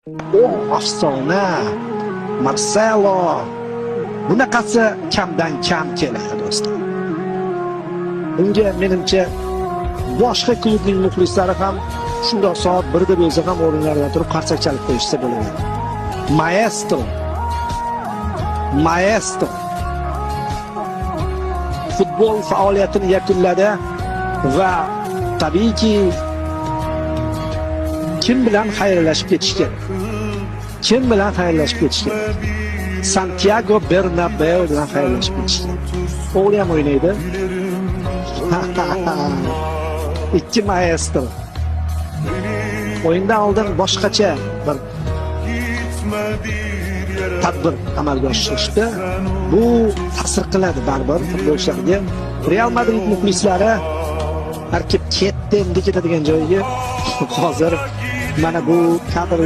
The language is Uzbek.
O afsona Marselo. Bunaqasi kamdan kam keladi, do'stlar. Bunga, menimcha, boshqa klubning muxlislari ham shundoq soat 1da bo'lsa ham o'rinlaridan turib qarsak chalib qo'yishsa bo'ladi. Maestro. Maestro. Futbol faoliyatini yakunladi va tabiiyki, kim bilan xayrlashib ketish kerak? Kim bilan xayrlashib ketish kerak? Santiago Bernabeu bilan xayrlashib ketish kerak. O'g'li ham o'ynaydi. Ikki maestro. O'yindan oldin boshqacha bir tadbir amalga oshirilishdi. Bu ta'sir qiladi baribir futbolchilarga. Real Madrid muxlislari har kelib ketdi endi ketadigan joyiga, hozir mana bu kadr.